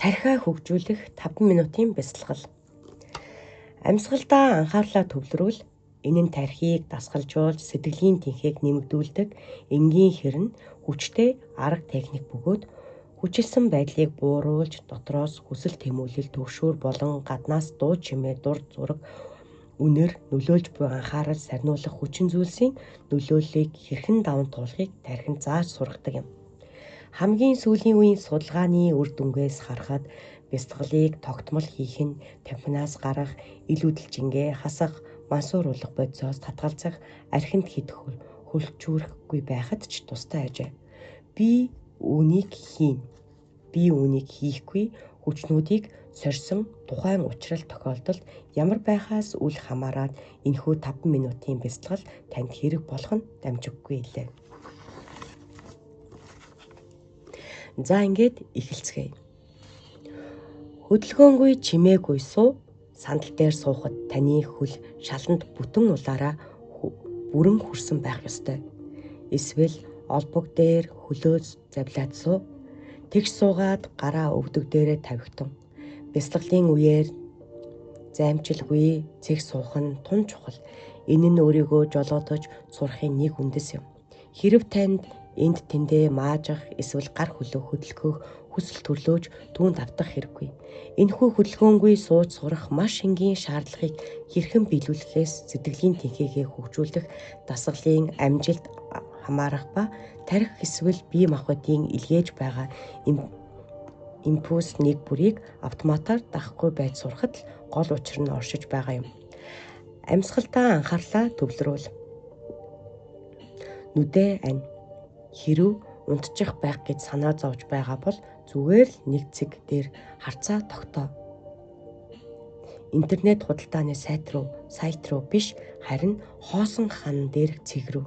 Тархиа хөгжүүлэх 5 минутын бясалгал. Амьсгалдаа анхаарлаа төвлөрүүл. Энэ нь тархийг дасгалжуулж, сэтгэлийн тэнхээг нэмэгдүүлдэг энгийн хэрнэ хүчтэй арга техник бөгөөд хүчилсэн байдлыг бууруулж, дотроос хүсэл тэмүүлэл, түгшүүр болон гаднаас дуу чимээ, дур зураг, үнэр нөлөөлж буй анхаарал сарниулах хүчин зүйлсийн нөлөөллийг хэрхэн даван туулахыг тархинд зааж сургадаг юм. Хамгийн сүүлийн үеийн судалгааны үр дүнгээс харахад бясалгалыг тогтмол хийх нь тамхинаас гарах, ил үдэлжингээ хасах, мансууруулах бодисоос татгалзах, архинд хит хөлчүүрэхгүй байхад ч тустай ажээ. Би үүнийг хийн. Би үүнийг хийхгүй хүчнүүдийг сорьсон тухайн учрал тохиолдолд ямар байхаас үл хамааран энэхүү 5 минутын бясалгал танд хэрэг болох нь дамжиггүй лээ. За ингээд эхэлцгээе. Хөдөлгөөнгүй чимээгүй суу. Сандал дээр суухад таны хөл шаланд бүтэн улаараа бүрэн хүрсэн байх ёстой. Эсвэл олбог дээр хөлөө завлаад суу. Тэгш суугаад гараа өвдөг дээрээ тавигтун. Бясалгалын үеэр займчилгүй цэг суух нь тун чухал. Энэ нь өөрийгөө жолоодож сурахын нэг үндэс юм. Хэрв танд энд тэндээ маажих эсвэл гар хөлөө хөдөлгөх хүсэл төрлөөж түүнд автах хэрэггүй. Энэхүү хөдөлгөөнгүй сууж сурах маш энгийн шаардлагыг хэрхэн биелүүлэхээс сэтгэлийн тэнхээгээ хөгжүүлэх дасгалын амжилт хамаарах ба тархи эсвэл бие махбодын илгээж байгаа импульс нэг бүрийг автоматар дагахгүй байж сурахад л гол учир нь оршиж байгаа юм. Амьсгалдаа анхаарлаа төвлөрүүл. Нүдээ ань. Хэрв унтчих байх гэж санаа зовж байгаа бол зүгээр л нэг цэг дээр харцаа тогтоо. Интернет худалдааны сайт руу биш, харин хоосон хан дээрх цэг рүү.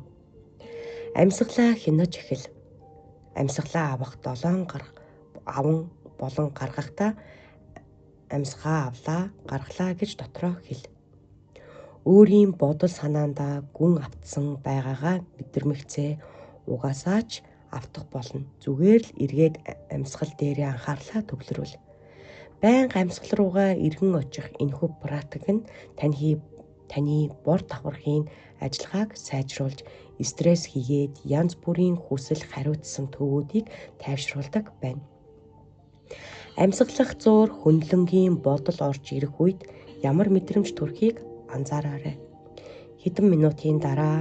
Амьсгалаа хянаж эхэл. Амьсгалаа авах 7 гар аван болон гаргахдаа амьсгаа авлаа, гаргалаа гэж дотроо хэл. Өөрийн бодол санаандаа гүн автсан байгаагаа мэдрэмэгцээ угаасаа ч автах болно. Зүгээр л эргээд амьсгал дээрээ анхаарлаа төвлөрүүл. Байнга амьсгал руугаа эргэн очих энэхүү практик нь таны бор давхархын ажиллагааг сайжруулж, стресс хийгээд янз бүрийн хүсэл хариуцсан төвүүдийг тайвшруулдаг байна. Амьсгалах зуур хөндлөнгийн бодол орж ирэх үед ямар мэдрэмж төрхийг анзаараарай. Хэдэн минутын дараа